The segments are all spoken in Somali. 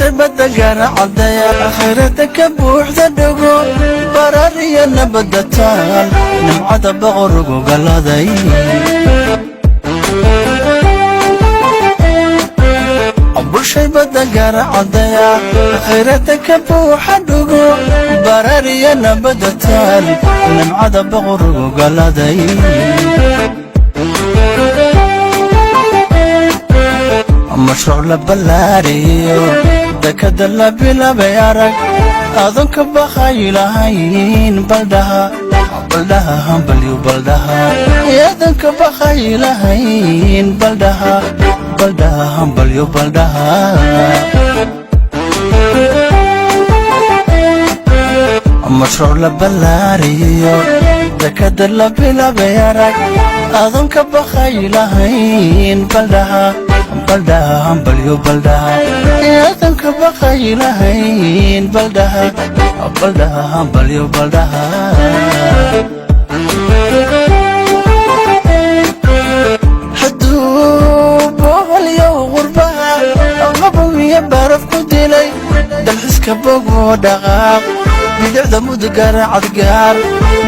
Bulshay badda gaara caddaya, khayrada ka buuxda dhogo, barariya nabadda taal, nimcada boqorugu galaday. Bulshay badda gaara caddaya, khayrada ka buuxa dhugo, barariya nabadda taal, nimcada boqorugu galaday. Mashruuc la ballaariyo, dekada la bilaabay arag, adoon ka bakay lahayn baldhaha, baldhaha hambalyo, baldhaha adoon ka bakay lahayn baldhaha, baldhaha hambalyo, baldhaha. Mashruuc la ballaariyo, dekada la bilaabay arag, adoon ka bakay lahayn baldhaha, baldhaha hambalyo, baldhaha adoon ka bakay lahayn baldhaha, baldhaha hambalyo, baldhaha. Hadduu boholyow qurbaha qabow iyo baraf ku dilay, dalxiska bogoo dhaqaaq, bidicda mudugara cadgaar,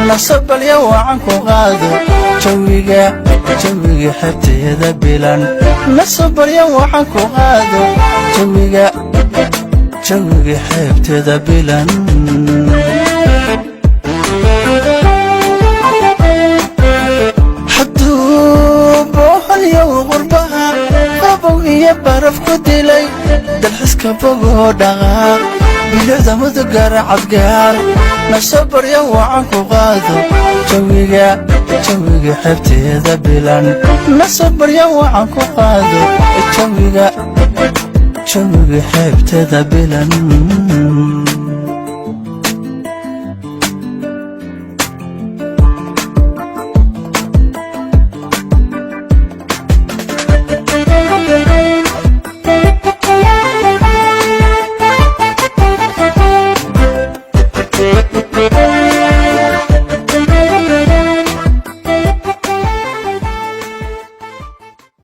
nasabalya wacan ku qaado jawiga, jawiga xebteeda bilan, nasabalya wacan ku qaado jawiga, jawiga xeebteeda bilan. Hadduu boholyow qurbaha qabow iyo baraf ku dilay, dalxiska bogoo dhaqaaq, bilicda mudugara cadgaar, nasabarya wacan ku qaado jawiga, jawiga xebteeda bilan, nasabarya wacan ku qaado jawiga, jawiga xeebteeda bilan.